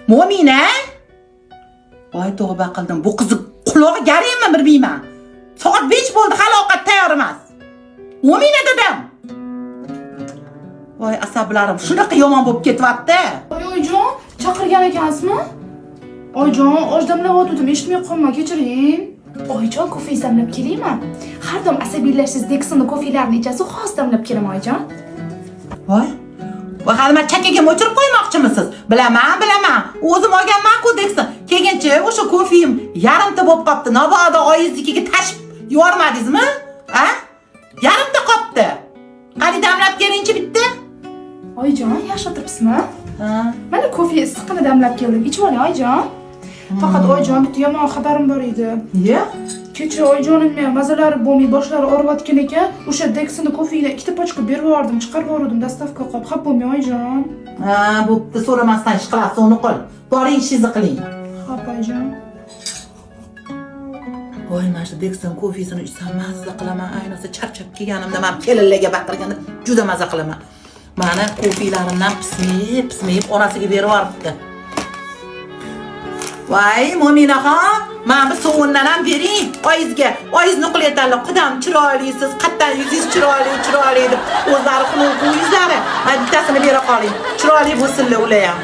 Mo'mina? Voy, tavba qildim. Bu qizni qulog'i garangmi, bilmayman. Soat 5 bo'ldi, hali ovqat tayyor emas. Mo'mina dadam. Voy, asablarim shunaqa yomon bo'lib ketyapti. Oy, oyijon, chaqirgan ekansizmi? Oyijon, osh damlayotgandim, eshitmay qolman, kechiring. Oyijon, kofe damlab kelaymi? Har doim asabiylashsiz Dexon'ni kofelarini ichasiz, hozir damlab kelaman, oyijon. Voy. Voy, hali man chakkaga o'chirib qo'ymoqchimisiz? Bilaman, bilaman. O'zim olganman-ku Dexon. Kelgancha o'sha kofeim yarimta bo'lib qopti. Mabodo oyingiznikiga tashib yubormadingizmi? A? Yarimta qopti. Qani, damlab kelingchi bitta. Oyijon, yaxshi o'tiribsizmi? Ha. Mana kofe issiqqina damlab keldim. Ichib oling, oyijon. Faqat oyijon, bitta yomon xabarim bor edi. Nega? Kecha oyijonimga ham mazalari bo'lmay, boshlari og'riyotgan ekan. O'sha Dexon'ni kofedan ikkita pachka berib yubordim, chiqarib yubordim, доставка qilib. Xafa bo'lmang, oyijon. Ha, bo'pti, so'ramasdan ish qilasiz, uni qil. Boring, ishingizni qiling. Xo'p, oyijon. Voy, mana shu Dexon kofesini ichsam mazza qilaman. Ayniqsa charchab kelganimda man kelinlarga baqirganda juda maza qilaman. Mani kofelarimdan pismayib, pismayib onasiga berib yuboribdi. Voy, Mo'minaxon, mana bu sovundan ham bering oyingizga. Oyingiz nuqlayotganlar, qudam chiroylisiz, qattan yuzingiz chiroyli, chiroyli deb o'zlari xunuk yuzlari. Mana bittasini bera qoling. Chiroyli bo'lsinlar ular ham.